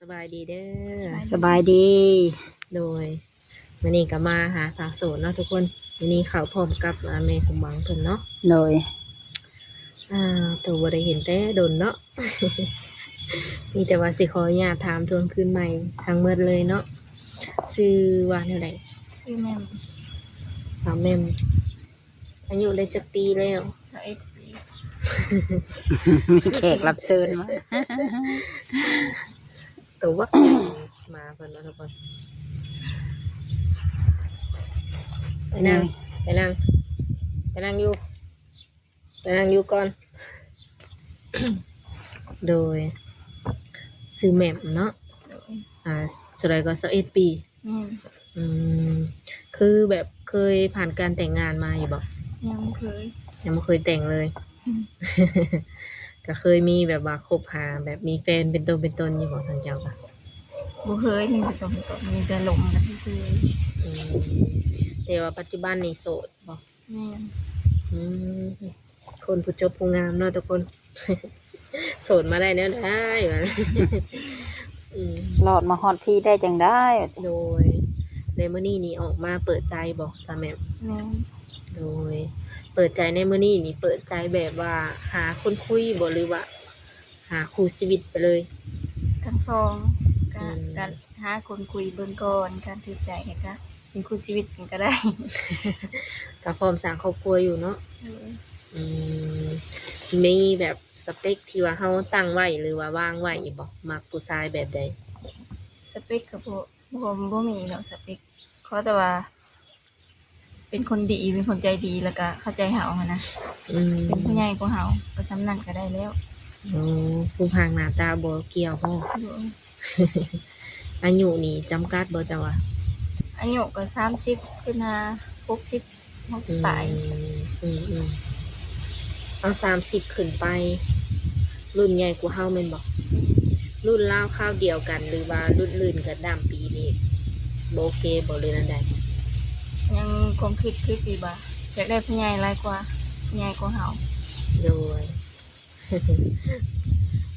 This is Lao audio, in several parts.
ສະບາຍດີເດີ. ສະບາຍດີ. ໂດຍ ມື້ນີ້ກໍມາຫາສາວໂສດເນາະທຸກຄົນ. ມື້ນີ້ເຂົ້າພ້ອມກັບ ອາ ແມ່ສົມຫວັງເພິ່ນເນາະ. ໂດຍ ອ່າ ໂຕບໍ່ໄດ້ເຫັນແຕ່ດົນເນາະ. ມີແຕ່ວ່າຊິຂໍອະນຸຍາດຖາມທວນຄືນໃໝ່ທັງໝົດເລີຍເນາະ. ຊື່ວ່າແນວໃດ? ຊື່ແໝ່ມ. ສາວແໝ່ມ. ອາຍຸໄດ້ຈັກປີແລ້ວ? ຊາວເອັດປີ. ແຂກຮັບເຊີນມາ ໂຕບັກໃຫຍ່ ມາເພິ່ນເນາະທຸກຄົນ. ໄປນັ່ງ ໄປນັ່ງ ໄປນັ່ງຢູ່ ໄປນັ່ງຢູ່ກ່ອນ. ໂດຍ ຊື່ແໝ່ມເນາະ. ໂດຍ ອ່າ ເທົ່າໃດກໍ ຊາວເອັດປີ. ແມ່ນ. ອືມ ຄືແບບເຄີຍຜ່ານການແຕ່ງງານມາຢູ່ບໍ່? ຍັງບໍ່ເຄີຍ. ຍັງບໍ່ເຄີຍແຕ່ງເລີຍ. ອືມ ກໍເຄີຍມີແບບວ່າຄົບຫາ ແບບມີແຟນເປັນຕົນເປັນຕົນຢູ່ບໍ່ ທາງເຈົ້າກະ? ບໍ່ເຄີຍ ມີແຕ່ຕົນເປັນຕົນ ມີແຕ່ຫຼົງກັນຊື່ໆ. ອືມ ແຕ່ວ່າປັດຈຸບັນນີ້ໂສດບໍ່? ແມ່ນ. ອືມ ຄົນຜູ້ຈົບຜູ້ງາມເນາະທຸກຄົນ. ໂສດມາໄດ້ແນວໃດວະ? ອືມ ລອດມາຮອດພີ້ໄດ້ຈັ່ງໃດ? ໂດຍ ແລະ ມື້ນີ້ນີ້ອອກມາເປີດໃຈບໍ່ ສາວແໝ່ມ? ແມ່ນ. ໂດຍ ເປີດໃຈໃນມື້ນີ້ນີ້ ເປີດໃຈແບບວ່າຫາຄົນຄຸຍບໍ່ ຫຼືວ່າຫາຄູ່ຊີວິດໄປເລີຍ? ທັງສອງ. ກະ ອືມ ກະຫາຄົນຄຸຍເບິ່ງກ່ອນ ຄັນຖືກໃຈກະ ເປັນຄູ່ຊີວິດກັນກໍໄດ້ ກໍພ້ອມສ້າງຄອບຄົວຢູ່ເນາະ. ໂດຍ. ອືມ ມີແບບສະເປັກທີ່ວ່າເຮົາຕັ້ງໄວ້ ຫຼືວ່າວາງໄວ້ຢູ່ບໍ່? ມັກຜູ້ຊາຍແບບໃດ? ສະເປັກກໍບໍ່ ບໍ່ ບໍ່ມີດອກສະເປັກ ຂໍແຕ່ວ່າເປັນຄົນດີ ເປັນຄົນໃຈດີ ແລ້ວກໍເຂົ້າໃຈເຮົາຫັ້ນນະ. ອືມ ເປັນຜູ້ໃຫຍ່ກວ່າເຮົາ ກໍສ່ຳນັ້ນກໍໄດ້ແລ້ວ. ໂອ້ ຮູບຮ່າງໜ້າຕາບໍ່ກ່ຽວບໍ? ໂດຍ. ອາຍຸນີ້ຈຳກັດບໍ່ເຈົ້າວ່າ? ອາຍຸກໍສາມສິບຂຶ້ນຫາຫົກສິບ ຫົກສິບປາຍ. ອືມ ອືມ ອືມ ເອົາສາມສິບຂຶ້ນໄປ ລຸ້ນໃຫຍ່ກວ່າເຮົາແມ່ນບໍ່? ແມ່ນ. ລຸ້ນລາວຄາວດຽວກັນ ຫຼືວ່າລຸ້ນອື່ນກັນ ດຳປີນີ້ບໍ່ໂອເຄບໍ່ ຫຼືແນວໃດ? ຍັງຄວາມຄິດຄືຊິວ່າຢາກໄດ້ຜູ້ໃຫຍ່ຫຼາຍກວ່າ ຜູ້ໃຫຍ່ກວ່າເຮົາ. ໂດຍ.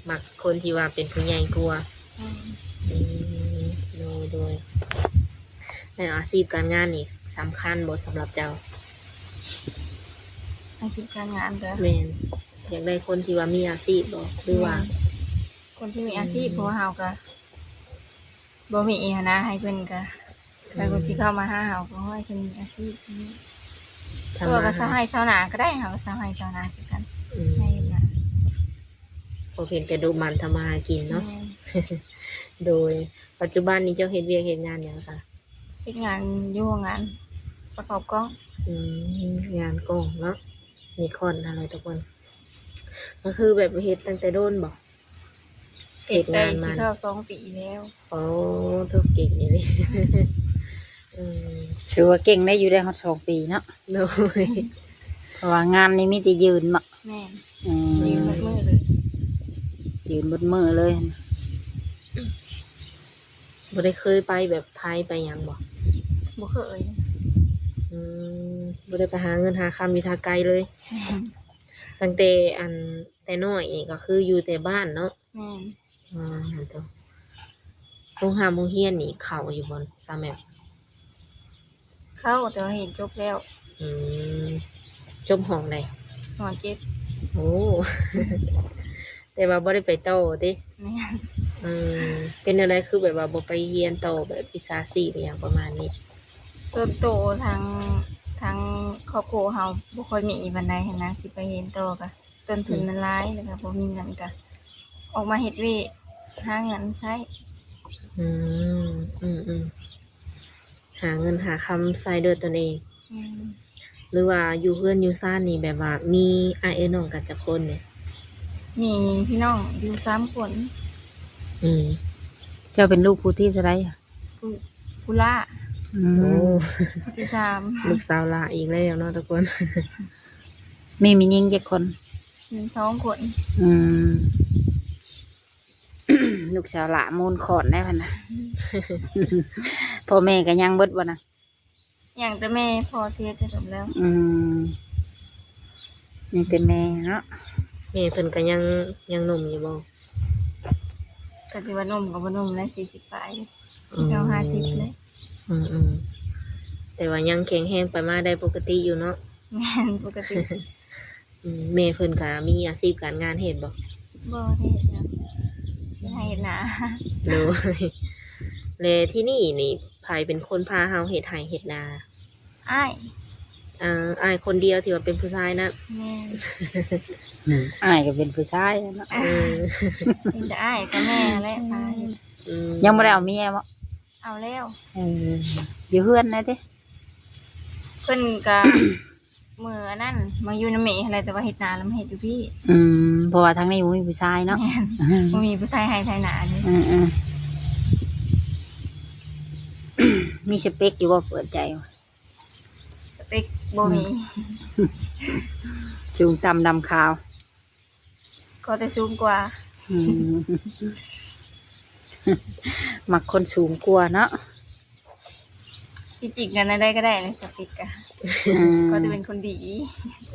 ມັກຄົນທີ່ວ່າເປັນຜູ້ໃຫຍ່ກວ່າ. ອືມ ອືມ ໂດຍ ໂດຍ. ແລ້ວອາຊີບການງານນີ້ສຳຄັນບໍ່ສຳລັບເຈົ້າ? ອາຊີບການງານກໍ ແມ່ນ ຢາກໄດ້ຄົນທີ່ວ່າມີອາຊີບບໍ່ ຫຼືວ່າ ແມ່ນ ຄົນທີ່ມີອາຊີບ. ອືມ ເພາະວ່າເຮົາກໍ ບໍ່ມີອີ່ຫຍັງນະ ໃຫ້ເພິ່ນກະ ເພິ່ນກໍຊິເຂົ້າມາຫາເຮົາ ກໍຂໍໃຫ້ເພິ່ນມີອາຊີບ. ທຳມາຫາ ເພາະວ່າກໍຊາວໄຮ່ຊາວນາກໍໄດ້ ເຮົາກໍຊາວໄຮ່ຊາວນາຄືກັນ. ອືມ ໃຫ້ເຮັດນາ ພໍພຽງແຕ່ດຸໝັ່ນທຳມາຫາກິນເນາະ. ແມ່ນ. ໂດຍ ປັດຈຸບັນນີ້ເຈົ້າເຮັດວຽກເຮັດງານຫຍັງຊະ? ເຮັດງານຢູ່ໂຮງງານປະກອບກ້ອງ. ອືມ ງານກ້ອງເນາະ ນິຄອນຫັ້ນແຫຼະທຸກຄົນ. ກໍຄືແບບເຮັດຕັ້ງແຕ່ດົນບໍ? ເຮັດງານມາ ເຮັດໄດ້ຊິເຂົ້າສອງປີແລ້ວ. ໂອ້ ຖືກເກັ່ງອີ່ຫຼີ. ອືມ ຖືວ່າເກັ່ງໄດ້ຢູ່ ໄດ້ຮອດສອງປີເນາະ. ໂດຍ. ເພາະວ່າງານນີ້ມີແຕ່ຢືນເນາະ. ແມ່ນ. ອືມ ຢືນເບິດມື້ເລີຍ ຢືນເບິດມື້ເລີຍ. ບໍ່ໄດ້ເຄີຍໄປແບບໄທໄປຫຍັງບໍ? ບໍ່ເຄີຍ. ອືມ ບໍ່ໄດ້ໄປຫາເງິນຫາຄຳຢູ່ທາງໄກເລີຍ. ແມ່ນ. ຕັ້ງແຕ່ອັນ ແຕ່ນ້ອຍນີ້ກໍຄືຢູ່ແຕ່ບ້ານເນາະ. ແມ່ນ. ອໍ ໂຮງຮ່ຳໂຮງຮຽນນີ້ເຂົ້າຢູ່ບໍ່ ສາວແໝ່ມ? ເຂົ້າ ແຕ່ວ່າຮຽນຈົບແລ້ວ. ອືມ ຈົບຫ້ອງໃດ? ມໍເຈັດ. ໂອ້ ແຕ່ວ່າບໍ່ໄດ້ໄປຕໍ່ຕິ? ແມ່ນ. ອືມ ເປັນແນວໃດ ຄືແບບວ່າບໍ່ໄປຮຽນຕໍ່ແບບວິຊາຊີບອີ່ຫຍັງປະມານນີ້? ສ່ວນໂຕທາງ ທາງຄອບຄົວເຮົາບໍ່ຄ່ອຍມີປານໃດຫັ້ນນະ ຊິໄປຮຽນຕໍ່ກະ ຕົ້ນທຶນມັນຫຼາຍ ອືມ ແລ້ວກໍບໍ່ມີເງິນ ກໍອອກມາເຮັດວຽກຫາເງິນໃຊ້. ອືມ ອືມໆ ຫາເງິນຫາຄຳໃຊ້ດ້ວຍຕົນເອງ. ແມ່ນ. ຫຼືວ່າຢູ່ເຮືອນຢູ່ຊານນີ້ ແບບວ່າມີອ້າຍເອື້ອຍນ້ອງກັນຈັກຄົນນີ້? ມີພີ່ນ້ອງຢູ່ສາມຄົນ. ອືມ ເຈົ້າເປັນລູກຜູ້ທີເທົ່າໃດ? ຜູ້ ຜູ້ຫຼ້າ. ອືມ ໂອ້ ຜູ້ທີສາມ. ລູກສາວຫຼ້າອີກແລ້ວເນາະທຸກຄົນ. ມີແມ່ຍິງຈັກຄົນ? ມີສອງຄົນ. ອືມ ລູກສາວຫຼ້າມູນຂອນໄດ້ຫັ້ນນະ. ອືມ ພໍ່ແມ່ກໍຍັງເບິດບໍ່ນະ? ຍັງແຕ່ແມ່ ພໍ່ເສຍແຕ່ດົນແລ້ວ. ອືມ ຍັງແຕ່ແມ່ເນາະ. ແມ່ເພິ່ນກໍຍັງ ຍັງໜຸ່ມຢູ່ບໍ່? ກໍຖືວ່າໜຸ່ມກໍບໍ່ໜຸ່ມແຫຼະ ສີ່ສິບປາຍ ອືມ ເກົ້າຫ້າສິບເລີຍ. ອືມໆ ແຕ່ວ່າຍັງແຂງແຮງໄປມາໄດ້ປົກກະຕິຢູ່ເນາະ. ແມ່ນ ປົກກະຕິ. ອືມ ແມ່ເພິ່ນກໍມີອາຊີບການງານເຮັດບໍ່? ບໍ່ໄດ້ເຮັດຫຍັງ ເຮັດໄຮ່ເຮັດນາ. ໂດຍ ແລະ ທີ່ນີ້ນີ້ ໃຜເປັນຄົນພາເຮົາເຮັດໄຮ່ເຮັດນາ? ອ້າຍ. ເອີ ອ້າຍຄົນດຽວທີ່ວ່າເປັນຜູ້ຊາຍນະ? ແມ່ນ. ອືມ ອ້າຍກໍເປັນຜູ້ຊາຍເນາະ. ເອີ ມີແຕ່ອ້າຍກັບແມ່ແຫຼະພາເຮັດ. ອືມ ຍັງບໍ່ໄດ້ເອົາເມຍບໍ່? ເອົາແລ້ວ. ເອີ ຢູ່ເຮືອນນະຕິ? ເພິ່ນກະ ມື້ອັນນັ້ນມາຢູ່ນຳແມ່ຫັ້ນແຫຼະ ແຕ່ວ່າເຮັດນາແລ້ວມາເຮັດຢູ່ພີ້. ອືມ ເພາະວ່າທາງນີ້ບໍ່ມີຜູ້ຊາຍເນາະ. ແມ່ນ. ອືມ ບໍ່ມີຜູ້ຊາຍໃຫ້ໄຖນາເດ້. ເອີໆ ມີສະເປັກຢູ່ບໍ່ ເປີດໃຈ? ສະເປັກບໍ່ມີ. ອືມ ສູງຕ່ຳດຳຂາວ. ຂໍແຕ່ສູງກວ່າ. ອືມ ມັກຄົນສູງກວ່າເນາະ. ທີ່ຈິງກໍແນວໃດກໍໄດ້ແຫຼະ ສະເປັກກະ ອືມ ຂໍແຕ່ເປັນຄົນດີ. ອືມ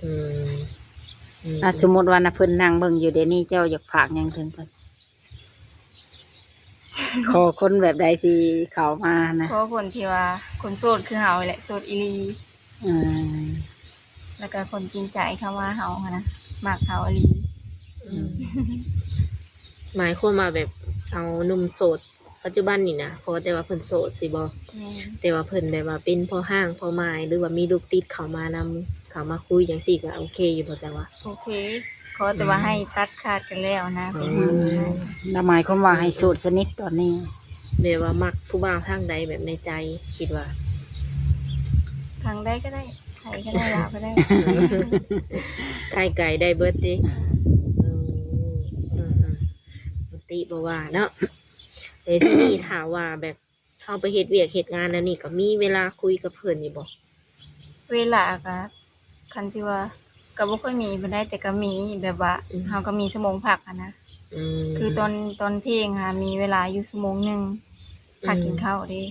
ອືມ ອ່າ ສົມມຸດວ່ານະ ເພິ່ນນັ່ງເບິ່ງຢູ່ດຽວນີ້ ເຈົ້າຢາກຝາກຫຍັງເຖິງເພິ່ນ? ຂໍຄົນແບບໃດທີ່ເຂົ້າມານະ? ຂໍຄົນທີ່ວ່າຄົນໂສດຄືເຮົາແຫຼະ ໂສດອີ່ຫຼີ. ອືມ ແລ້ວກໍຄົນຈິງໃຈເຂົ້າມາເຮົາຫັ້ນນະ ມັກເຮົາອີ່ຫຼີ. ອືມ ໝາຍຄວາມວ່າແບບເອົາໜຸ່ມໂສດປັດຈຸບັນນີ້ນະ ຂໍແຕ່ວ່າເພິ່ນໂສດຊີ້ບໍ່? ແມ່ນ. ແຕ່ວ່າເພິ່ນແບບວ່າເປັນພໍ່ຮ້າງພໍ່ໝ້າຍ ຫຼືວ່າມີລູກຕິດເຂົ້າມານຳ ເຂົ້າມາຄຸຍຈັ່ງຊີ້ກໍໂອເຄຢູ່ບໍ່ ເຈົ້າວ່າ? ໂອເຄ ຂໍແຕ່ວ່າ ອືມ ໃຫ້ຕັດຂາດກັນແລ້ວນະ. ອືມ ເປັນຫຍັງນະ? ລະໝາຍຄວາມວ່າໃຫ້ໂສດສະໜິດຕອນນີ້. ແບບວ່າມັກຜູ້ບ່າວທາງໃດ ແບບໃນໃຈຄິດວ່າ? ທາງໃດກໍໄດ້ ໄທກໍໄດ້ ລາວກໍໄດ້ ໄທໄກໄດ້ເບິດຕິ? ເອີ ເອີ ເອີ ບໍ່ຕິບໍ່ວ່າເນາະ. ແຕ່ທີ່ນີ້ຖ້າວ່າແບບເຮົາໄປເຮັດວຽກເຮັດງານແນວນີ້ ກໍມີເວລາຄຸຍກັບເພິ່ນຢູ່ບໍ່? ເວລາກໍ ຄັນຊິວ່າກໍບໍ່ຄ່ອຍມີປານໃດ ແຕ່ກໍມີແບບວ່າ ອືມ ເຮົາກໍມີຊົ່ວໂມງພັກຫັ້ນນະ. ອືມ ຄືຕອນ ຕອນທ່ຽງຫາມີເວລາຢູ່ຊົ່ວໂມງໜຶ່ງ ອືມ ພັກກິນເຂົ້າເດ້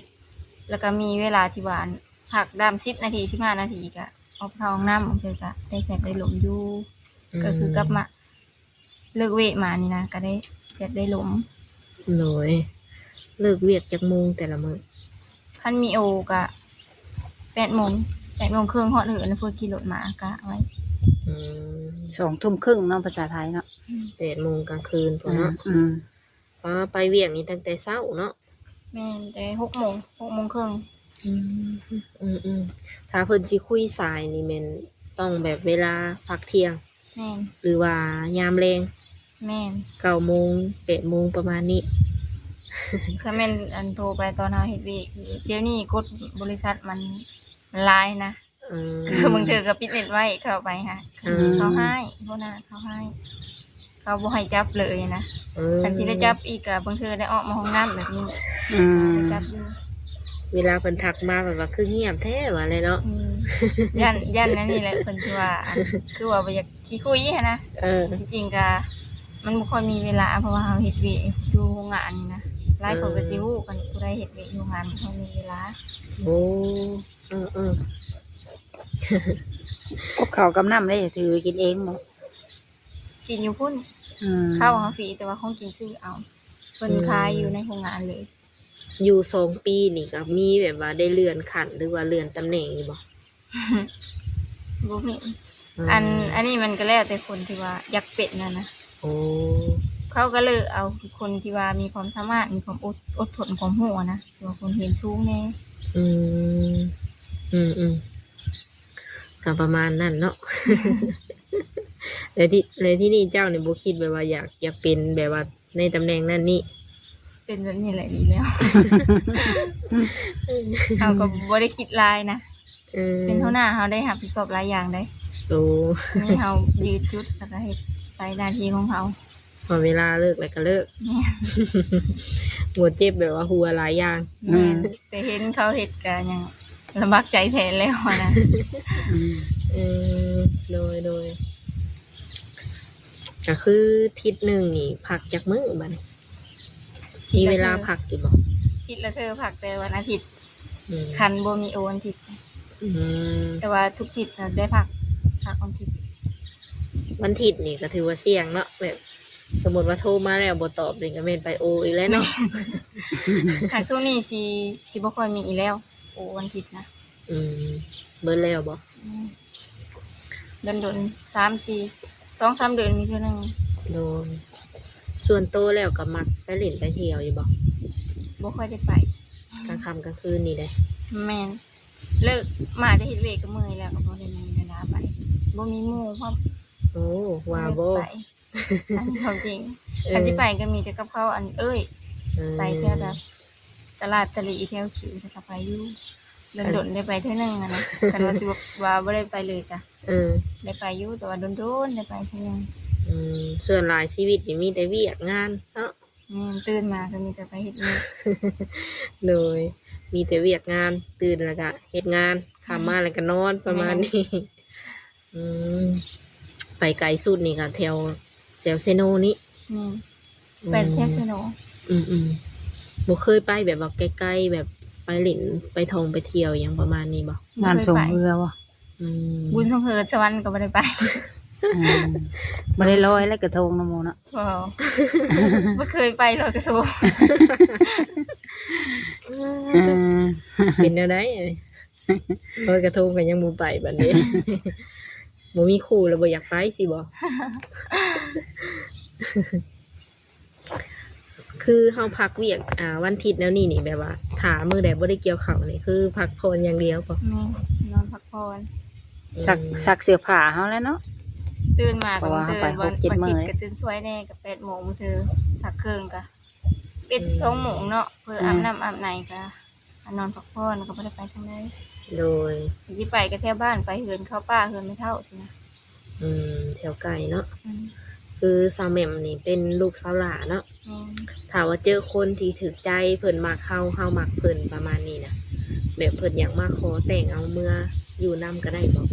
ແລ້ວກໍມີເວລາທີ່ວ່າພັກດາມສິບນາທີ ສິບຫ້ານາທີ ກໍອອກໄປເຂົ້າຫ້ອງນ້ຳ ບາງເທື່ອກໍໄດ້ແຊັດໄດ້ລົມຢູ່. ອືມ ກໍຄືກັບມາ ເລີກວຽກມານີ້ນະ ກໍໄດ້ແຊັດໄດ້ລົມ. ໂດຍ ເລີກວຽກຈັກໂມງແຕ່ລະມື້? ຄັນມີໂອກະແປດໂມງ ແປດໂມງເຄິ່ງຮອດເຮືອນ ເພື່ອຂີ່ລົດມາກະໄວ້. ອືມ ສອງທຸ່ມເຄິ່ງເນາະ ພາສາໄທເນາະ. ອືມ ແປດໂມງກາງຄືນພຸ້ນເນາະ. ອືມ ອືມ ອໍ ໄປວຽກນີ້ຕັ້ງແຕ່ເຊົ້າເນາະ? ແມ່ນ ແຕ່ຫົກໂມງ ຫົກໂມງເຄິ່ງ. ອືມ ອືມໆ ຖ້າເພິ່ນຊິຄຸຍສາຍນີ້ແມ່ນຕ້ອງແບບເວລາພັກທ່ຽງ ແມ່ນ ຫຼືວ່າຍາມແລງ? ແມ່ນ ເກົ້າໂມງ ແປດໂມງ ປະມານນີ້. ຄັນແມ່ນອັນໂທໄປຕອນເຮົາເຮັດວຽກ ດຽວນີ້ກົດບໍລິສັດມັນ ມັນຫຼາຍນະ. ເອີ ຄືບາງເທື່ອກໍປິດເນັດໄວ້ ເຂົ້າໄປຫາ ເອີ ເຂົາຮ້າຍ ຫົວໜ້າເຂົາຮ້າຍ ເຂົາບໍ່ໃຫ້ຈັບເລີຍນະ. ເອີ ຄັນຊິໄດ້ຈັບອີກກໍບາງເທື່ອໄດ້ອອກມາຫ້ອງນ້ຳແບບນີ້. ອືມ ໄດ້ຈັບຢູ່ ເວລາເພິ່ນທັກມາແບບວ່າຄືງຽບແທ້ວ່າແຫຼະເນາະ. ອືມ ຢ້ານ ຢ້ານອັນນີ້ແຫຼະ ເພິ່ນຊິວ່າ ອັນ ຄືວ່າບໍ່ຢາກ ຂີ້ຄຸຍຫັ້ນນະ. ເອີ ທີ່ຈິງກະມັນບໍ່ຄ່ອຍມີເວລາ ເພາະວ່າເຮົາເຮັດວຽກຢູ່ໂຮງງານນີ້ນະ ຫຼາຍຄົນກໍຊິຮູ້ ອືມ ຄັນຜູ້ໃດເຮັດວຽກຢູ່ໂຮງງານບໍ່ຄ່ອຍມີເວລາ. ໂອ້ ເອີໆ ກັບເຂົ້າກັບນ້ຳເດ້ ຖືກິນເອງບໍ່? ກິນຢູ່ພຸ້ນ. ອືມ ເຂົ້າເຮົາຟຣີ ແຕ່ວ່າຂອງກິນຊື້ເອົາ ເພິ່ນ ອືມ ຂາຍຢູ່ໃນໂຮງງານເລີຍ. ຢູ່ສອງປີນີ້ກໍມີແບບວ່າໄດ້ເລື່ອນຂັ້ນ ຫຼືວ່າເລື່ອນຕຳແໜ່ງຢູ່ບໍ່? ບໍ່ມີ. ອືມ ອັນ ອັນນີ້ມັນກໍແລ້ວແຕ່ຄົນທີ່ວ່າຢາກເປັນຫັ້ນນະ. ໂອ້ ເຂົາກໍເລືອກເອົາຄົນທີ່ວ່າມີຄວາມສາມາດ ມີຄວາມອົດ ອົດທົນ ຄວາມຮູ້ຫັ້ນນະ ຫຼືວ່າຄົນຮຽນສູງແດ່. ອືມ ອືມໆ ກໍປະມານນັ້ນເນາະ. ແລ້ວທີ່ ແລ້ວທີ່ນີ້ເຈົ້ານີ້ບໍ່ຄິດແບບວ່າຢາກ ຢາກເປັນແບບວ່າ ໃນຕຳແໜ່ງນັ້ນນີ້? ເປັນແບບນີ້ແຫຼະດີແລ້ວ. ເຮົາກໍບໍ່ໄດ້ຄິດຫຼາຍນະ. ເອີ ເປັນຫົວໜ້າເຮົາໄດ້ຮັບຜິດຊອບຫຼາຍຢ່າງເດ້. ໂອ້ ນີ້ເຮົາຢືດຈຸດ ແລ້ວກໍເຮັດໄປໜ້າທີ່ຂອງເຮົາ. ພໍເວລາເລີກແລ້ວກໍເລີກ. ແມ່ນ. ບໍ່ເຈັບແບບວ່າຫົວຫຼາຍຢ່າງ. ແມ່ນ. ອືມ ແຕ່ເຫັນເຂົາເຮັດກໍຍັງລຳບາກໃຈແທນແລ້ວນະ. ອືມ ເອີ ໂດຍ ໂດຍ. ກໍຄືທິດໜຶ່ງນີ້ພັກຈັກມື້ບັດນີ້? ທິດລະເທື່ອ. ມີເວລາພັກຢູ່ບໍ່? ທິດລະເທື່ອ ພັກແຕ່ວັນອາທິດ. ອືມ ຄັນບໍ່ມີໂອວັນທິດ. ອືມ ແຕ່ວ່າທຸກທິດນະໄດ້ພັກ ພັກວັນທິດ. ວັນທິດນີ້ກໍຖືວ່າສ່ຽງເນາະ ແບບ ສົມມຸດວ່າໂທມາແລ້ວບໍ່ຕອບນີ້ກໍແມ່ນໄປໂອອີກແລ້ວເນາະ. ຄັນຊ່ວງນີ້ຊິ ຊິບໍ່ຄ່ອຍມີອີກແລ້ວ ໂອວັນທິດນະ. ອືມ ເບິດແລ້ວບໍ່? ອືມ ດົນໆ ສາມສີ່ ສອງສາມເດືອນມີເທື່ອໜຶ່ງ. ໂດຍ ສ່ວນໂຕແລ້ວກໍມັກໄປຫຼິ້ນໄປທ່ຽວຢູ່ບໍ່? ບໍ່ຄ່ອຍໄດ້ໄປ ກາງຄ່ຳກາງຄືນນີ້ເດ້. ແມ່ນ ເລີກມາແຕ່ເຮັດວຽກກໍເມື່ອຍແລ້ວ ກໍບໍ່ໄດ້ມີເວລາໄປ ບໍ່ມີໝູ່ພ້ອມ. ໂອ້ ວ່າບໍ່? ອັນນີ້ຄວາມຈິງ ເອີ ຄັນຊິໄປກໍມີແຕ່ກັບເຂົາ ອັນເອີຍ ເອີ ໄປແຖວແບບຕະຫຼາດຕະຫຼີແຖວຄິວ ແລ້ວກໍໄປຢູ່ ດົນໆ ໄດ້ໄປເທື່ອໜຶ່ງຫັ້ນນະ. ຄັນວ່າຊິວ່າບໍ່ໄດ້ໄປເລີຍກະ ເອີ ໄດ້ໄປຢູ່ ແຕ່ວ່າດົນໆ ໄດ້ໄປເທື່ອໜຶ່ງ. ອືມ ສ່ວນຫຼາຍຊີວິດນີ້ມີແຕ່ວຽກງານເນາະ. ແມ່ນ ຕື່ນມາກໍມີແຕ່ໄປເຮັດວຽກ. ໂດຍ ມີແຕ່ວຽກງານ ຕື່ນແລ້ວກະເຮັດງານ ຄ່ຳມາແລ້ວກະນອນ ປະມານນີ້. ອືມ ໄປໄກສຸດນີ້ກໍແຖວ ແຖວເຊໂນນີ້. ແມ່ນ ໄປແຖວເຊໂນ. ອືມໆ ບໍ່ເຄີຍໄປແບບວ່າໄກໆ ແບບໄປຫຼິ້ນໄປທ່ອງໄປທ່ຽວຫຍັງປະມານນີ້ບໍ່? ງານສົງເຮືອບໍ່? ອືມ ບຸນສົງເຮືອສະຫວັນກໍບໍ່ໄດ້ໄປ. ອືມ ບໍ່ໄດ້ລອຍລອຍກະທົງນຳໝູ່ເນາະ. ບໍ່ ບໍ່ເຄີຍໄປລອຍກະທົງ. ເປັນແນວໃດ? ລອຍກະທົງກໍຍັງບໍ່ໄປບັດນີ້ ບໍ່ມີຄູ່ແລ້ວບໍ່ຢາກໄປຊີ້ບໍ່? ຄືເຮົາພັກວຽກ ອ່າ ວັນທິດແນວນີ້ນີ້ ແບບວ່າຖ້າມື້ໃດບໍ່ໄດ້ກ່ຽວເຂົ້ານີ້ ຄືພັກຜ່ອນຢ່າງດຽວບໍ່? ແມ່ນ ນອນພັກຜ່ອນ. ອືມ ຊັກ ຊັກເສື້ອຜ້າເຮົາແຫຼະເນາະ ຕື່ນມາກໍ ເພາະວ່າເຮົາໄປ ບາງເທື່ອວັນ ຫົກເຈັດມື້ ບາງທີກໍຕື່ນສວຍແດ່ ກໍແປດໂມງ ບາງເທື່ອຊັກເຄື່ອງກໍ ເອັດ ອືມ ສິບສອງໂມງເນາະ ເພື່ອອາບນ້ຳອາບໄນກໍ ອາ ນອນພັກຜ່ອນ ແລ້ວກໍບໍ່ໄດ້ໄປທາງໃດ. ໂດຍ ຊິໄປກໍແຖວບ້ານ ໄປເຮືອນເຂົາ ປ້າເຮືອນແມ່ເຖົ້າຊີ້ນະ. ອືມ ແຖວໃກ້ເນາະ. ອືມ ຄືສາວແໝ້ມນີ້ເປັນລູກສາວຫຼ້າເນາະ. ແມ່ນ ຖ້າວ່າເຈີຄົນທີ່ຖືກໃຈ ເພິ່ນມັກເຮົາ ເຮົາມັກເພິ່ນ ປະມານນີ້ນະ ແບບເພິ່ນຢາກມາຂໍແຕ່ງເອົາເມືອຢູ່ນຳກໍໄດ້ບໍ່?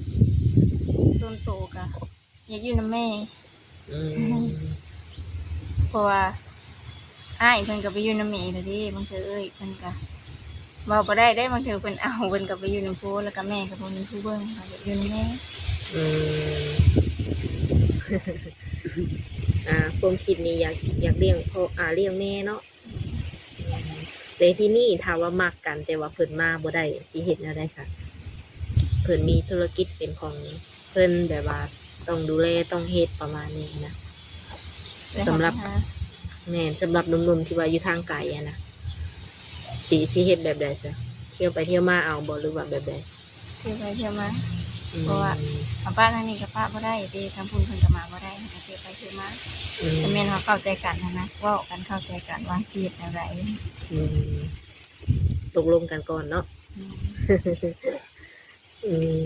ສ່ວນໂຕກໍ ຢາກຢູ່ນຳແມ່. ອືມ ເພາະວ່າອ້າຍເພິ່ນກໍໄປຢູ່ນຳແມ່ແລ້ວເດ້ ບາງເທື່ອເອື້ອຍເພິ່ນກໍເວົ້າບໍ່ໄດ້ເດ້ ບາງເທື່ອເພິ່ນເອົາ ເພິ່ນກໍໄປຢູ່ນຳຜົວ ແລ້ວກໍແມ່ກໍບໍ່ມີຜູ້ເບິ່ງ ກໍຢາກຢູ່ນຳແມ່. ອືມ ອ່າ ຄວາມຄິດນີ້ຢາກ ຢາກລ້ຽງພໍ່ ອ່າ ລ້ຽງແມ່ເນາະ. ແລ້ວທີນີ້ຖ້າວ່າມັກກັນ ແຕ່ວ່າເພິ່ນມາບໍ່ໄດ້ ຊິເຮັດແນວໃດຊະ? ເພິ່ນມີທຸລະກິດເປັນຂອງເພິ່ນ ແບບວ່າຕ້ອງດູແລ ຕ້ອງເຮັດ ປະມານນີ້ນະ. ສຳລັບ ແມ່ນ ສຳລັບໜຸ່ມໆທີ່ວ່າຢູ່ທາງໄກຫັ້ນນະ ຊິ ຊິເຮັດແບບໃດຊະ? ທ່ຽວໄປທ່ຽວມາເອົາບໍ່ ຫຼືວ່າແບບໃດ? ທ່ຽວໄປທ່ຽວມາ. ອືມ ເພາະວ່າເອົາປ້າທາງນີ້ກໍປ້າບໍ່ໄດ້ເດ້ ທາງພຸ້ນເພິ່ນກໍມາບໍ່ໄດ້ ກໍທ່ຽວໄປທ່ຽວມາ. ອືມ ກໍແມ່ນວ່າເຂົ້າໃຈກັນຫັ້ນນະ ເວົ້າກັນເຂົ້າໃຈກັນວ່າຊິເຮັດແນວໃດ. ອືມ ຕົກລົງກັນກ່ອນເນາະ. ອືມ ອືມ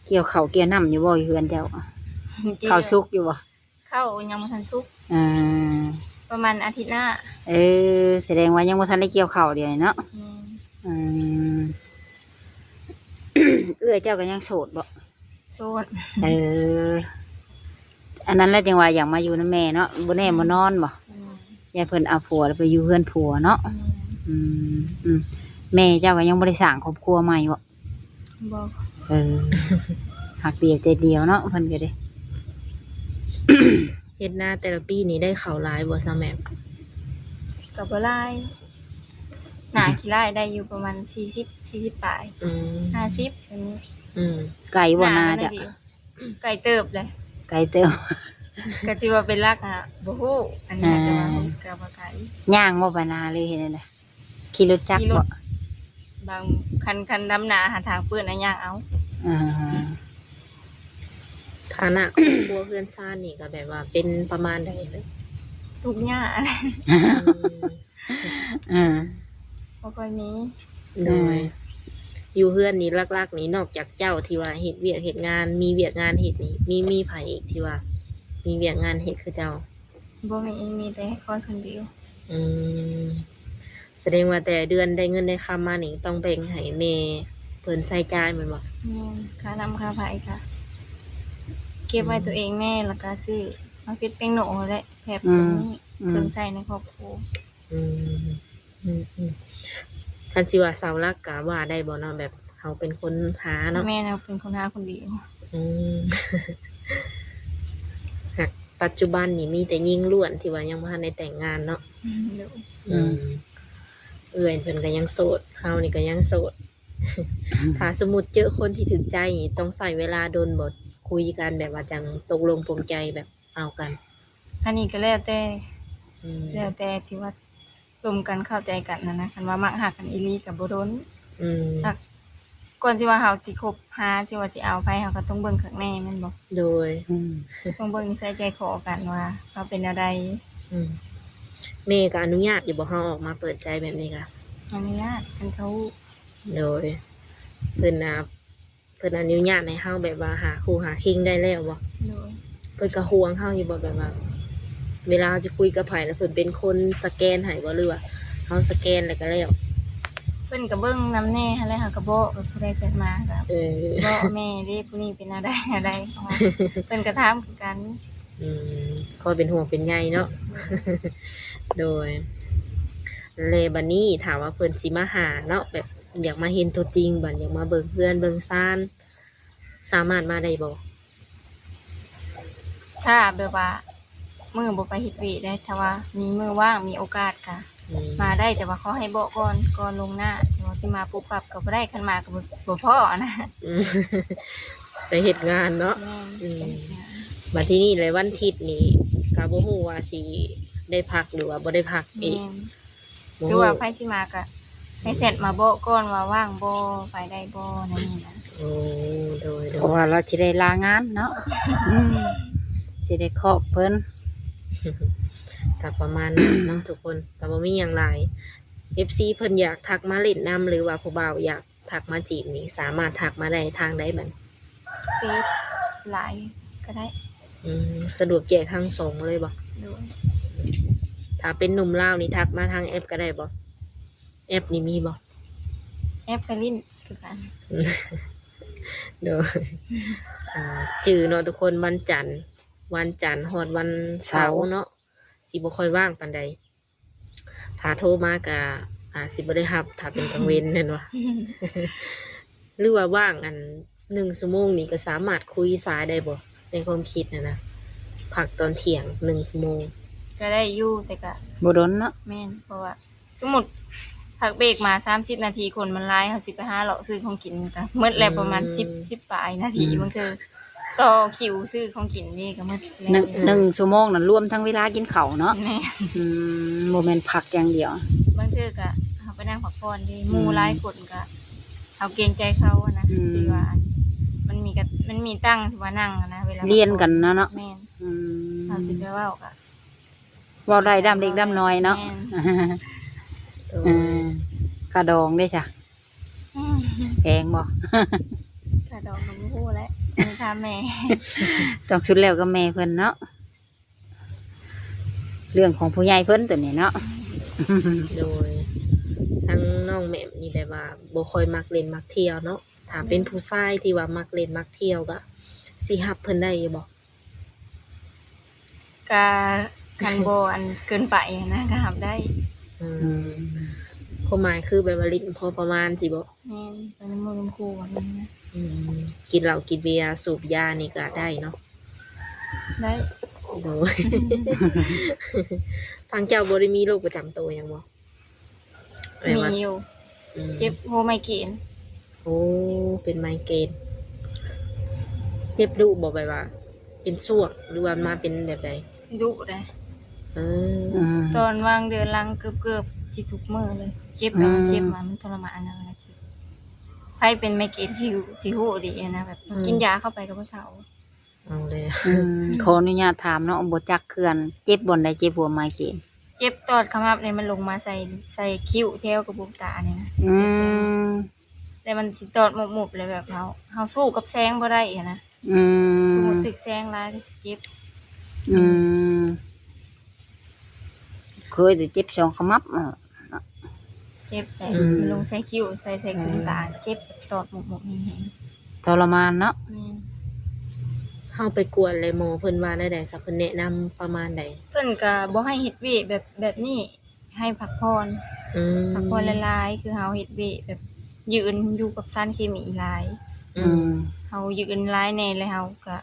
ກ່ຽວເຂົ້າກ່ຽວນ້ຳຢູ່ບໍ່ ຢູ່ເຮືອນເຈົ້າ? ກ່ຽວ ເຂົ້າສຸກຢູ່ບໍ່? ເຂົ້າຍັງບໍ່ທັນສຸກ. ເອີ ປະມານອາທິດໜ້າ. ເອີ ສະແດງວ່າຍັງບໍ່ທັນໄດ້ກ່ຽວເຂົ້າດຽວນີ້ເນາະ. ແມ່ນ. ອືມ ເອື້ອຍເຈົ້າກໍຍັງໂສດບໍ່? ໂສດ. ເອີ ອັນນັ້ນແຫຼະ ຈັ່ງວ່າຢາກມາຢູ່ນຳແມ່ເນາະ ບໍ່ແນ່ບໍ່ນອນບໍ່? ແມ່ນ. ຢ້ານເພິ່ນເອົາຜົວແລ້ວໄປຢູ່ເຮືອນຜົວເນາະ. ແມ່ນ. ອືມ ອືມ ແມ່ເຈົ້າກໍຍັງບໍ່ໄດ້ສ້າງຄອບຄົວໃໝ່ບໍ່? ບໍ່. ເອີ ຮັກດຽວໃຈດຽວເນາະ ເພິ່ນກໍເດ້. ເຮັດນາແຕ່ລະປີນີ້ໄດ້ເຂົ້າຫຼາຍບໍ່ ສາວແໝ້ມ? ກໍບໍ່ຫຼາຍ ໜ້າຊິລາຍໄດ້ຢູ່ປະມານສີ່ສິບ ສີ່ສິບປາຍ. ອືມ ຫ້າສິບ ອັນນີ້. ອືມ ໄກບໍ່ນາເຈົ້າ? ໄກເຕີບເດ້. ໄກເຕີບ. ກໍຊິວ່າເປັນຫຼັກອະ ບໍ່ຮູ້ ອັນນີ້ ອ່າ ແຕ່ວ່າກໍບໍ່ໄກ. ຍ່າງບໍ່ໄປນາ ຫຼືເຮັດແນວໃດ? ຂີ່ລົດຈັກ ຂີ່ລົດບໍ່? ບາງຄັນ ຄັນດຳນາຫາທາງເປື້ອນນະ ຍ່າງເອົາ. ອ່າ ຖານະຄອບຄົວເຮືອນຊານນີ້ກໍແບບວ່າເປັນປະມານໃດ? ທຸກຍາກ. ອືມ ອ່າ ບໍ່ຄ່ອຍມີ. ໂດຍ ອ່າ ຢູ່ເຮືອນນີ້ຫຼັກໆນີ້ ນອກຈາກເຈົ້າທີ່ວ່າເຮັດວຽກເຮັດງານ ມີວຽກງານເຮັດນີ້ ມີ ມີໃຜອີກທີ່ວ່າມີວຽກງານເຮັດຄືເຈົ້າ? ບໍ່ມີ ມີແຕ່ຂ້ອຍຄົນດຽວ. ອືມ ສະແດງວ່າແຕ່ເດືອນໄດ້ເງິນໄດ້ຄຳມານີ້ ຕ້ອງແບ່ງໃຫ້ແມ່ເພິ່ນໃຊ້ຈ່າຍແມ່ນບໍ່? ແມ່ນ. ຄ່ານ້ຳຄ່າໄຟກະເກັບໄວ້ ອືມ ຕົວເອງແດ່ ແລ້ວກະຊື້ໝາກເຜັດແປ້ງໂນແຫຼະ ແບບ ອືມ ນີ້ ອືມ ເຄື່ອງໃຊ້ໃນຄອບຄົວ. ອືມ ອືມ ອືມ. ຄັນຊິວ່າເສົາຫຼັກກໍວ່າໄດ້ບໍ່ເນາະ ແບບເຮົາເປັນຄົນຫາເນາະ? ແມ່ນ, ເຮົາເປັນຄົນຫາຄົນດຽວ. ອືມ ຫາກປັດຈຸບັນນີ້ມີແຕ່ຍິງລ້ວນທີ່ວ່າຍັງບໍ່ທັນໄດ້ແຕ່ງງານເນາະ? ອືມ ໂດຍ. ອືມ ເອື້ອຍເພິ່ນກໍຍັງໂສດ ເຮົານີ້ກໍຍັງໂສດ. ຖ້າສົມມຸດເຈີຄົນທີ່ຖືກໃຈນີ້ ຕ້ອງໃຊ້ເວລາດົນບໍ່? ຄຸຍກັນແບບວ່າຈັ່ງຕົກລົງປົງໃຈແບບເອົາກັນ? ອັນນີ້ກໍແລ້ວແຕ່ ອືມ ແລ້ວແຕ່ທີ່ວ່າລົມກັນເຂົ້າໃຈກັນຫັ້ນນະ. ຄັນວ່າມັກຮັກກັນອີ່ຫຼີກໍບໍ່ດົນ. ອືມ ຖ້າກ່ອນທີ່ວ່າເຮົາຊິຄົບຫາ ທີ່ວ່າຊິເອົາໃຜ ເຮົາກໍຕ້ອງເບິ່ງຄັກແນ່ແມ່ນບໍ່? ໂດຍ. ອືມ ຕ້ອງເບິ່ງນິໄສໃຈຄໍກັນວ່າເຮົາເປັນແນວໃດ. ອືມ ແມ່ກໍອະນຸຍາດຢູ່ບໍ່ ເຮົາອອກມາເປີດໃຈແບບນີ້ກະ? ອະນຸຍາດ ຄັນເຂົາຮູ້. ໂດຍ. ເພິ່ນນະ ເພິ່ນອະນຸຍາດໃຫ້ເຮົາແບບວ່າຫາຄູ່ຫາຄີງໄດ້ແລ້ວບໍ່? ໂດຍ. ເພິ່ນກໍຫ່ວງເຮົາຢູ່ບໍ່ ແບບວ່າເວລາເຮົາຈະຄຸຍກັບໃຜ ແລ້ວເພິ່ນເປັນຄົນສະແກນໃຫ້ບໍ່ ຫຼືວ່າເຮົາສະແກນແລ້ວກໍແລ້ວ? ເພິ່ນກໍເບິ່ງນຳແດ່ຫັ້ນແຫຼະ ເຮົາກໍບອກ ແບບຜູ້ໃດແຊັດມາກໍ ເອີ ບອກແມ່ເດ້ ຜູ້ນີ້ເປັນແນວໃດແນວໃດ ເພິ່ນກໍຖາມຄືກັນ. ອືມ ຄອຍເປັນຫ່ວງເປັນໃຍເນາະ. ໂດຍ. ແລະບັດນີ້ຖ້າວ່າເພິ່ນຊິມາຫາເນາະ ແບບຢາກມາເຫັນຕົວຈິງ ບັດຢາກມາເບິ່ງເຮືອນເບິ່ງຊານ ສາມາດມາໄດ້ບໍ່? ຖ້າແບບວ່າມື້ບໍ່ໄປເຮັດວຽກໄດ໋ ຖ້າວ່າມີມື້ວ່າງ ມີໂອກາດກະ ອືມ ມາໄດ້ ແຕ່ວ່າຂໍໃຫ້ບອກກ່ອນ ກ່ອນລ່ວງໜ້າ ວ່າຊິມາປຸບປັບກໍບໍ່ໄດ້ ຄັນມາກໍບໍ່ ບໍ່ພໍ້ນະ. ອືມ ໄປເຮັດງານເນາະ. ແມ່ນ. ອືມ ໄປເຮັດງານ. ບັດທີນີ້ແຫຼະ ວັນທິດນີ້ກໍບໍ່ຮູ້ວ່າຊິໄດ້ພັກ ຫຼືວ່າບໍ່ໄດ້ພັກອີກ. ແມ່ນ. ບໍ່ຮູ້ ຄືວ່າໃຜຊິມາກະໃຫ້ແຊັດມາບອກກ່ອນວ່າວ່າງບໍ່ ໄປໄດ້ບໍ່ ແນວນີ້ນະ. ໂອ້ ໂດຍໆ ເພາະວ່າລາວຊິໄດ້ລາງານເນາະ. ອືມ ຊິໄດ້ຄອບເພິ່ນ ກໍປະມານນັ້ນເນາະທຸກຄົນ ກໍບໍ່ມີຫຍັງຫຼາຍ. ເອັຟຊີ ເພິ່ນຢາກທັກມາຫຼິ້ນນຳ ຫຼືວ່າຜູ້ບ່າວຢາກ ທັກມາຈີບນີ້ ສາມາດທັກມາໄດ້ທາງໃດບັດນີ້? ເຟສ ລາຍ ກໍໄດ້. ອືມ ສະດວກແຈກທັງສອງເລີຍບໍ່? ໂດຍ. ຖ້າເປັນໜຸ່ມລາວນີ້ ທັກມາທາງແອັບກໍໄດ້ບໍ່? ແອັບນີ້ມີບໍ່? ແອັບກໍຫຼິ້ນຄືກັນ. ໂດຍ. ອ່າ ຈື່ເນາະທຸກຄົນ ວັນຈັນ ວັນຈັນຮອດວັນເສົາເນາະ ເສົາ ຊິບໍ່ຄ່ອຍວ່າງປານໃດ. ຖ້າໂທມາກະອາດຊິບໍ່ໄດ້ຮັບ ຖ້າເປັນກາງເວັນແມ່ນບໍ່? ຫຼືວ່າວ່າງອັນໜຶ່ງຊົ່ວໂມງນີ້ກໍສາມາດຄຸຍສາຍໄດ້ບໍ່? ໃນຄວາມຄິດຫັ້ນນະ ພັກຕອນທ່ຽງໜຶ່ງຊົ່ວໂມງ. ກໍໄດ້ຢູ່ ແຕ່ກໍບໍ່ດົນເນາະ. ແມ່ນ ເພາະວ່າສົມມຸດພັກເບຣກມາສາມສິບນາທີ ຄົນມັນຫຼາຍ ເຮົາຊິໄປຫາເລາະຊື້ຂອງກິນກໍໝົດແລ້ວ ອືມ ປະມານສິບ ສິບປາຍນາທີ. ອືມ ບາງເທື່ອ ຕໍ່ຄິວຊື້ຂອງກິນນີ້ກໍໝົດແລ້ວ. ໜຶ່ງ ໜຶ່ງຊົ່ວໂມງນັ້ນລວມທັງເວລາກິນເຂົ້າເນາະ. ແມ່ນ. ອືມ ບໍ່ແມ່ນພັກຢ່າງດຽວ. ບາງເທື່ອກໍເຮົາໄປນັ່ງພັກຜ່ອນເດ້ ໝູ່ ອືມ ຫຼາຍຄົນກໍເຮົາເກງໃຈເຂົານະ. ອືມ ຊິວ່າອັນ ມັນມີກະ ມັນມີຕັ່ງທີ່ວ່ານັ່ງນະ ເວລາພັກຜ່ອນ ລຽນກັນນະເນາະ. ແມ່ນ. ອືມ ເຮົາຊິໄປເວົ້າກໍເວົ້າໄດ້ດຳເລັກດຳນ້ອຍເນາະ. ແມ່ນ. ເອີ ເອີ ຄ່າດອງເດ້ຊະ? ອືມ ແພງບໍ່? ຄ່າດອງກໍບໍ່ຮູ້ແຫຼະ ຕ້ອງຖາມແມ່. ຕ້ອງສຸດແລ້ວກັບແມ່ເພິ່ນເນາະ ເລື່ອງຂອງຜູ້ໃຫຍ່ເພິ່ນໂຕນີ້ເນາະ. ໂດຍ. ທາງນ້ອງແໝ້ມນີ້ແບບວ່າບໍ່ຄ່ອຍມັກຫຼິ້ນມັກທ່ຽວເນາະ ຖ້າເປັນ ແມ່ນ ຜູ້ຊາຍທີ່ວ່າມັກຫຼິ້ນມັກທ່ຽວກໍຊິຮັບເພິ່ນໄດ້ຢູ່ບໍ່? ກະຄັນບໍ່ອັນເກີນໄປນະ ກະຮັບໄດ້. ອືມ ອືມ ຄວາມໝາຍຄືແບບວ່າຫຼິ້ນພໍປະມານຊີ້ບໍ? ແມ່ນ ໄປນຳໝູ່ນຳຄູ່ແບບນີ້ນະ. ອືມ ກິນເຫຼົ້າກິນເບຍ ສູບຢານີ້ກະໄດ້ເນາະ? ໄດ້. ໂດຍ. ທາງເຈົ້າບໍ່ໄດ້ມີໂລກປະຈຳໂຕຫຍັງບໍ? ມີຢູ່. ອືມ ເຈັບຫົວໄມເກຣນ. ໂອ້ ເປັນໄມເກຣນ ເຈັບດຸບໍ່? ແບບວ່າເປັນຊ່ວງ ຫຼືວ່າມາເປັນແບບໃດ? ດຸເດ້. ເອີ ອືມ ຕອນວ່າງເດືອນຫຼັງເກືອບໆຊິທຸກມື້ເລີຍ ເຈັບແລ້ວມັນ ອືມ ເຈັບມາ ມັນທໍລະມານນະ ເວລາເຈັບ. ໃຜເປັນໄມເກຣນຊິ ຊິຮູ້ດີນະ ແບບ ອືມ ກິນຢາເຂົ້າໄປກໍບໍ່ເຊົາ. ເອົາແລ້ວ. ອືມ ຂໍອະນຸຍາດຖາມເນາະ ບໍ່ຈັກເຄືອນ ເຈັບບ່ອນໃດ? ເຈັບຫົວໄມເກຣນ? ເຈັບຕອດຂະໝັບນີ້ ມັນລົງມາໃສ່ ໃສ່ຄິ້ວແຖວກະໂປງຕານີ້ນະ. ອືມ ແລ້ວມັນຊິຕອດໝົບໆ ແລ້ວແບບເຮົາ ເຮົາສູ້ກັບແສງບໍ່ໄດ້ຫັ້ນນະ. ອືມ ສົມມຸດຖືກແສງຫຼາຍກໍຊິເຈັບ. ອືມ ເຄີຍແຕ່ເຈັບສອງຂະໝັບ. ເຈັບແຫຼະ. ອືມ ມັນລົງໃສ່ຄິ້ວ ໃສ່ ໃສ່ ອືມ ໂປງຕາ ເຈັບຕອດໝົກໆ ແຮງໆ ທໍລະມານເນາະ. ແມ່ນ. ເຮົາໄປກວດແລ້ວ ໝໍເພິ່ນວ່າແນວໃດຊະ? ເພິ່ນແນະນຳປະມານໃດ? ເພິ່ນກະບໍ່ໃຫ້ເຮັດວຽກແບບ ແບບນີ້ ໃຫ້ພັກຜ່ອນ. ອືມ ພັກຜ່ອນຫຼາຍໆ ຄືເຮົາເຮັດວຽກແບບຢືນຢູ່ກັບສານເຄມີຫຼາຍ ອືມ ອືມ ເຮົາຢືນຫຼາຍແດ່ ແລ້ວເຮົາກໍ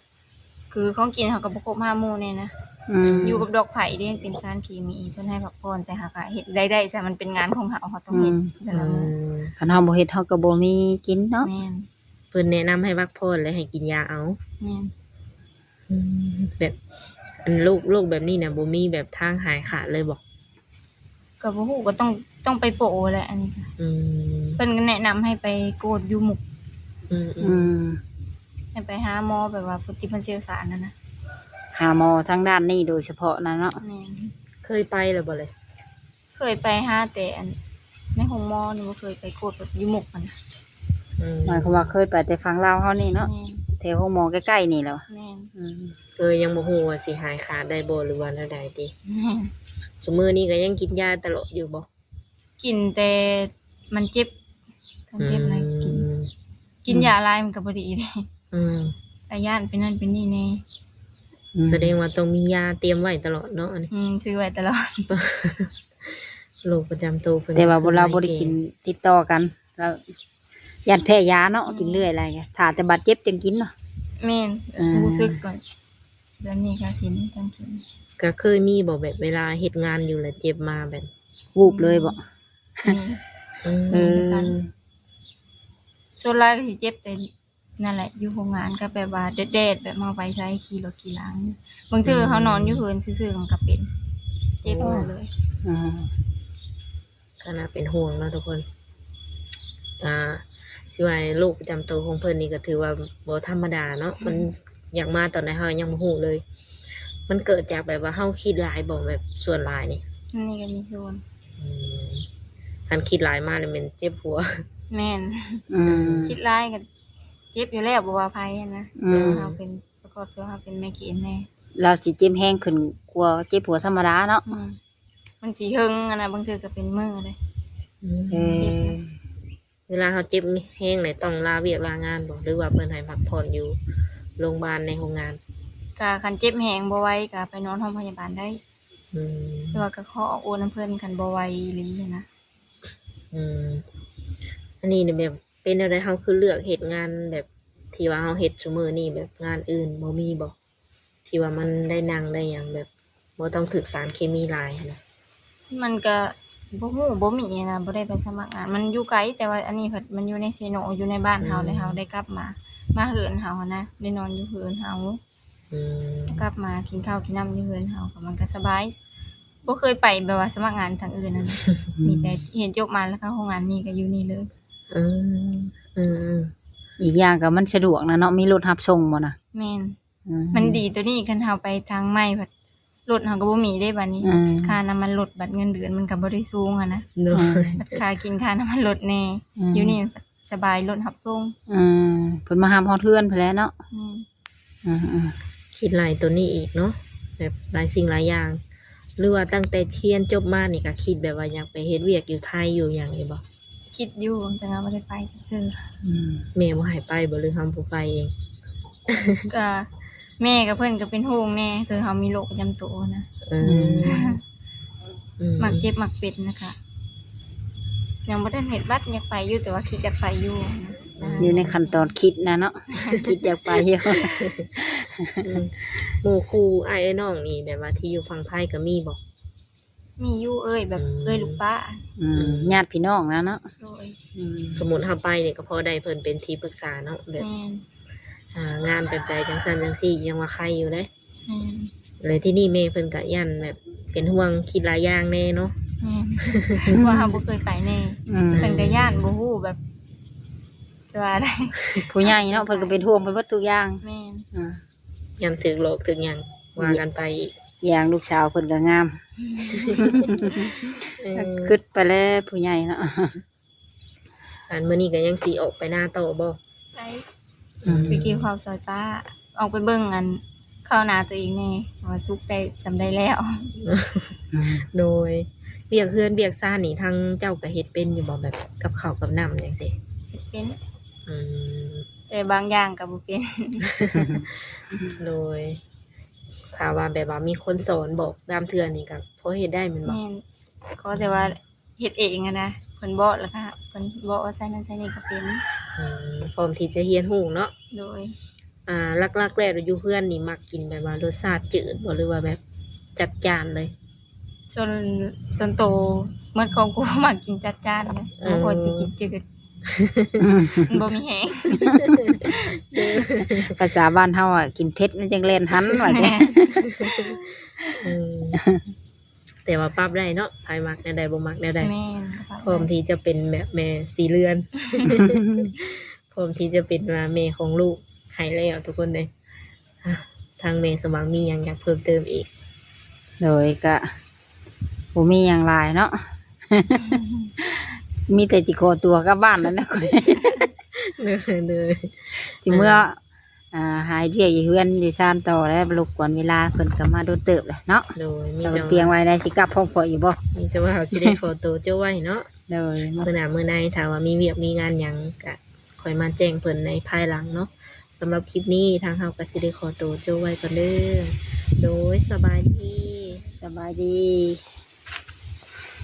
ຄືຂອງກິນເຮົາກໍບໍ່ຄົບຫ້າໝູ່ແດ່ນະ ອືມ ຢູ່ກັບດອກໄຜ່ເດ້ ມັນເປັນສານເຄມີ ເພິ່ນໃຫ້ພັກຜ່ອນ ແຕ່ເຮົາກໍເຮັດໄດ້ ໄດ້ຊະ ມັນເປັນງານຂອງເຮົາ ເຮົາຕ້ອງເຮັດ ອືມ ແຕ່ລະມື້ ອືມ ຄັນເຮົາບໍ່ເຮັດ ເຮົາກໍບໍ່ມີກິນເນາະ ແມ່ນ ເພິ່ນແນະນຳໃຫ້ພັກຜ່ອນ ແລະໃຫ້ກິນຢາເອົາ ແມ່ນ ອືມ ແບບ ອັນໂລກ ໂລກແບບນີ້ນະ ບໍ່ມີແບບທາງຫາຍຂາດເລີຍບໍ່? ກໍບໍ່ຮູ້ ກໍຕ້ອງ ຕ້ອງໄປໂປະແຫຼະ ອັນນີ້ກໍ ອືມ ເພິ່ນກໍແນະນຳໃຫ້ໄປກວດຢູ່ມຸກ ອືມ ອືມ ອືມ ໃຫ້ໄປຫາໝໍແບບວ່າຜູ້ທີ່ເພິ່ນຊ່ຽວຊານຫັ້ນນະ ຫາໝໍທາງດ້ານນີ້ໂດຍສະເພາະນະເນາະ ແມ່ນ ເຄີຍໄປແລ້ວບໍ່ເລີຍ? ເຄີຍໄປຫາແຕ່ອັນໃນໂຮງໝໍນີ້ ບໍ່ເຄີຍໄປກວດແບບຢູ່ມຸກຫັ້ນນະ ອືມ ໝາຍຄວາມວ່າເຄີຍໄປແຕ່ຝັ່ງລາວເຮົານີ້ເນາະ ແມ່ນ ແຖວໂຮງໝໍໃກ້ໆນີ້ແຫຼະ ແມ່ນ ອືມ ເອີ ຍັງບໍ່ຮູ້ວ່າຊິຫາຍຂາດໄດ້ບໍ່ ຫຼືວ່າແນວໃດຕິ ແມ່ນ ຊຸມື້ນີ້ກໍຍັງກິນຢາຕະຫຼອດຢູ່ບໍ່? ກິນແຕ່ມັນເຈັບ ຄັນເຈັບນະ ອືມ ກິນ ກິນ ອືມ ຢາຫຼາຍມັນກໍບໍ່ດີເດ້ ອືມ ກໍຢ້ານເປັນນັ້ນເປັນນີ້ແດ່ ອືມ ສະແດງວ່າຕ້ອງມີຢາຕຽມໄວ້ຕະຫຼອດເນາະ ອັນນີ້ ອືມ ຊື້ໄວ້ຕະຫຼອດ ໂລກປະຈຳໂຕເພິ່ນ ແຕ່ວ່າບໍ່ ລາວບໍ່ໄດ້ກິນຕິດຕໍ່ກັນ ລາວຢ້ານແພ້ຢາເນາະ ອືມ ກິນເລື້ອຍຫຼາຍ ຖ້າແຕ່ບາດເຈັບຈັ່ງກິນເນາະ ແມ່ນ ເອີ ຮູ້ສຶກກ່ອນ ເດືອນນີ້ກໍກິນ ຈັ່ງກິນ ກໍເຄີຍມີບໍ່ ແບບເວລາເຮັດງານຢູ່ແລ້ວເຈັບມາແບບ ວູບເລີຍບໍ່? ມີ ອືມ ມີຄືກັນ ສ່ວນຫຼາຍກໍຊິເຈັບແຕ່ ນັ້ນແຫຼະ ຢູ່ໂຮງງານກໍແບບວ່າແດດໆ ແບບເຮົາໄປໃສ ຂີ່ລົດຂີ່ລາງ ບາງເທື່ອ ອືມ ເຮົານອນຢູ່ເຮືອນຊື່ໆ ມັນກໍເປັນ ເຈັບມາເລີຍ ໂອ້ ອືມ ກໍໜ້າເປັນຫ່ວງເນາະທຸກຄົນ ອ່າ ຊິວ່າໂລກປະຈຳໂຕຂອງເພິ່ນນີ້ກໍຖືວ່າບໍ່ທຳມະດາເນາະ ອືມ ມັນຢາກມາຕອນໃດເຮົາຍັງບໍ່ຮູ້ເລີຍ ມັນເກີດຈາກແບບວ່າເຮົາຄິດຫຼາຍບໍ່ ແບບສ່ວນຫຼາຍນີ້? ອັນນີ້ກໍມີສ່ວນ ອືມ ຄັນຄິດຫຼາຍມາແລ້ວແມ່ນເຈັບຫົວ ແມ່ນ ອືມ ຄິດຫຼາຍກໍ ເຈັບຢູ່ແລ້ວ ບໍ່ວ່າໃຜຫັ້ນນະ ອືມ ເຮົາເປັນ ປະກອບຕົວເຮົາເປັນແມ່ເກນແດ່ ລາວຊິເຈັບແຮງຂຶ້ນກວ່າເຈັບຫົວທຳມະດາເນາະ ອືມ ມັນຊິເຫິງຫັ້ນນະ ບາງເທື່ອກໍເປັນມື້ເດ້ ອືມ ເອີ ເຈັບນະ ເວລາເຮົາເຈັບແຮງນີ້ຕ້ອງລາວຽກລາງານບໍ່ ຫຼືວ່າເພິ່ນໃຫ້ພັກຜ່ອນຢູ່ໂຮງບານໃນໂຮງງານ? ກະຄັນເຈັບແຮງບໍ່ໄຫວກະໄປນອນໂຮງພະຍາບານໄດ້ ອືມ ແຕ່ວ່າກະຂໍອອກໂອນນຳເພິ່ນ ຄັນບໍ່ໄຫວອີ່ຫຼີຫັ້ນນະ ອືມ ອັນນີ້ນີ້ແບບ ເປັນແນວໃດ ເຮົາຄືເລືອກເຮັດງານແບບທີ່ວ່າເຮົາເຮັດຊຸມື້ນີ້ ແບບງານອື່ນບໍ່ມີບໍ່ ທີ່ວ່າມັນໄດ້ນັ່ງໄດ້ຫຍັງ ແບບບໍ່ຕ້ອງຖືກສານເຄມີຫຼາຍຫັ້ນນະ? ມັນກະບໍ່ຮູ້ ບໍ່ມີຫັ້ນນະ ບໍ່ໄດ້ໄປສະໝັກງານ ມັນຢູ່ໄກ ແຕ່ວ່າອັນນີ້ພັດມັນຢູ່ໃນເຊໂນ ຢູ່ໃນບ້ານເຮົາ ອືມ ແລ້ວເຮົາໄດ້ກັບມາ ມາເຮືອນເຮົາຫັ້ນນະ ໄດ້ນອນຢູ່ເຮືອນເຮົາ. ອືມ ກັບມາກິນເຂົ້າກິນນ້ຳຢູ່ເຮືອນເຮົາ ກໍມັນກໍສະບາຍ ບໍ່ເຄີຍໄປແບບວ່າສະໝັກງານທາງອື່ນຫັ້ນນະ ອືມ ມີແຕ່ຮຽນຈົບມາແລ້ວເຂົ້າໂຮງງານນີ້ກໍຢູ່ນີ້ເລີຍ ເອີ ເອີ ເອີ ອີກຢ່າງກໍມັນສະດວກນະເນາະ ມີລົດຮັບສົ່ງບໍ່ນະ? ແມ່ນ ອືມ ມັນດີໂຕນີ້ ຄັນເຮົາໄປທາງໃໝ່ພັດລົດເຮົາກໍບໍ່ມີເດ້ບາດນີ້ ອືມ ຄ່ານ້ຳມັນລົດ ບັດເງິນເດືອນມັນກໍບໍ່ໄດ້ສູງຫັ້ນນະ ໂດຍ ອືມ ບັດຄ່າກິນຄ່ານ້ຳມັນລົດແດ່ ອືມ ຢູ່ນີ້ ສະບາຍ ລົດຮັບສົ່ງ ອືມ ເພິ່ນມາຮັບຮອດເຮືອນພຸ້ນແຫຼະເນາະ ແມ່ນ ອືມໆ ຄິດຫຼາຍໂຕນີ້ອີກເນາະ ແບບຫຼາຍສິ່ງຫຼາຍຢ່າງ ຫຼືວ່າຕັ້ງແຕ່ຮຽນຈົບມານີ້ກໍຄິດແບບວ່າຢາກໄປເຮັດວຽກຢູ່ໄທຢູ່ຫຍັງນີ້ບໍ່? ຄິດຢູ່ ແຕ່ວ່າບໍ່ໄດ້ໄປຈັກເທື່ອ ອືມ ແມ່ບໍ່ໃຫ້ໄປບໍ່ ຫຼືເຮົາບໍ່ໄປເອງ? ກໍແມ່ກັບເພິ່ນກໍເປັນຫ່ວງແດ່ ຄືເຮົາມີໂລກປະຈຳໂຕນະ ເອີ ອືມ ອືມ ມັກເຈັບມັກເປັນນະຄະ ຍັງບໍ່ທັນເຮັດບັດ ຢາກໄປຢູ່ ແຕ່ວ່າຄິດຢາກໄປຢູ່ນະ ອືມ ຢູ່ໃນຂັ້ນຕອນຄິດນະເນາະ ຄິດຢາກໄປຢູ່ ອືມ ໝູ່ຄູ່ອ້າຍເອື້ອຍນ້ອງນີ້ ແບບວ່າທີ່ຢູ່ຝັ່ງໄທກໍມີບໍ່? ມີຢູ່ ເອື້ອຍແບບ ອືມ ເອື້ອຍລູກປ້າ ອືມ ອືມ ຍາດພີ່ນ້ອງນະເນາະ ໂດຍ ອືມ ສົມມຸດເຮົາໄປນີ້ກໍພໍໄດ້ເພິ່ນເປັນທີ່ປຶກສາເນາະ ແບບ ແມ່ນ ອ່າ ງານແບບໃດຈັ່ງຊັ້ນຈັ່ງຊີ້ ຍັງວ່າໄຄຢູ່ເດ້ ແມ່ນ ແລ້ວທີ່ນີ້ແມ່ເພິ່ນກໍຢ້ານແບບເປັນຫ່ວງ ຄິດຫຼາຍຢ່າງແດ່ເນາະ ແມ່ນ ວ່າເຮົາບໍ່ເຄີຍໄປແດ່ ອືມ ເພິ່ນກໍຢ້ານ ບໍ່ຮູ້ແບບ ຈະວ່າໄດ້ ຜູ້ໃຫຍ່ເນາະ ເພິ່ນກໍເປັນຫ່ວງໄປເບິດທຸກຢ່າງ ແມ່ນ ອ່າ ຢ້ານຖືກຫຼອກຖືກຫຍັງ ວ່າກັນໄປອີກ ຢ່າງລູກສາວເພິ່ນກໍງາມ ເອີ ຄິດໄປແລ້ວຜູ້ໃຫຍ່ເນາະ ອັນມື້ນີ້ກໍຍັງຊິອອກໄປນາຕໍ່ບໍ່? ໄປ ອືມ ໄປກ່ຽວເຂົ້າຊ່ອຍປ້າ ອອກໄປເບິ່ງອັນເຂົ້ານາຕົວເອງແດ່ ວ່າສຸກໄດ້ສ່ຳໃດແລ້ວ ອືມ ໂດຍ ວຽກເຮືອນວຽກຊານນີ້ ທາງເຈົ້າກໍເຮັດເປັນຢູ່ບໍ່? ແບບກັບເຂົ້າກັບນ້ຳຈັ່ງຊີ້ ເຮັດເປັນ ອືມ ແຕ່ບາງຢ່າງກໍບໍ່ເປັນ ໂດຍ ຖ້າວ່າແບບວ່າມີຄົນສອນບອກ ບາງເທື່ອນີ້ກໍພໍເຮັດໄດ້ແມ່ນບໍ່? ແມ່ນ ຂໍແຕ່ວ່າ ເຮັດເອງຫັ້ນນະ ເພິ່ນບອກ ແລ້ວກະເພິ່ນບອກວ່າໃສ່ນັ້ນໃສ່ນີ້ກະເປັນ. ອືມ ພ້ອມທີ່ຈະຮຽນຮູ້ເນາະ. ໂດຍ. ອ່າ ຫຼັກໆແລ້ວຢູ່ເຮືອນນີ້ມັກກິນແບບວ່າລົດຊາດຈືດບໍ່ ຫຼືວ່າແບບຈັດຈ້ານເລີຍ? ສ່ວນ ສ່ວນໂຕໝົດຄອບຄົວມັກກິນຈັດຈ້ານເດ້. ເອີ ບໍ່ຄ່ອຍຊິກິນຈືດ ມັນບໍ່ມີແຮງ. ພາສາບ້ານເຮົາອະ ກິນເຜັດມັນຈັ່ງແລ່ນຫັນວ່າແທ້. ແມ່ນ. ອືມ ແຕ່ວ່າປັບໄດ້ເນາະ ໃຜມັກແນວໃດບໍ່ມັກແນວໃດ. ແມ່ນ. ພ້ອມທີ່ຈະເປັນແບບແມ່ສີເລືອນ ພ້ອມທີ່ຈະເປັນວ່າແມ່ຂອງລູກໃຫ້ແລ້ວທຸກຄົນເດ້. ອ່າ ທາງແມ່ສົມຫວັງມີຫຍັງຢາກເພີ່ມເຕີມອີກ? ໂດຍ ກະບໍ່ມີຫຍັງຫຼາຍເນາະ ມີແຕ່ຊິຂໍຕົວກັບບ້ານນັ້ນແຫຼະ. ໂດຍ ໂດຍ. ຊິເມືອ ອ່າ ອ່າ ຫາເຮັດວຽກຢູ່ເຮືອນຢູ່ຊານຕໍ່ແລ້ວ ລົບກວນເວລາເພິ່ນກະມາດົນເຕີບແລ້ວເນາະ. ໂດຍ. ມີແຕ່ວ່າ ຕຽງໄວ້ໄດ້ ຊິກັບພ້ອມຂ້ອຍຢູ່ບໍ່? ມີແຕ່ວ່າເຮົາຊິໄດ້ຂໍໂຕໂຈະໄວ້ເນາະ. ໂດຍ. ມື້ໜ້າມື້ໃນ ຖ້າວ່າມີວຽກມີງານຫຍັງກະ ຄ່ອຍມາແຈ້ງເພິ່ນໃນພາຍຫຼັງເນາະ. ສຳລັບຄລິບນີ້ ທາງເຮົາກໍຊິໄດ້ຂໍໂຕໂຈະໄວ້ກ່ອນເດີ. ໂດຍ ສະບາຍດີ. ສະບາຍດີ.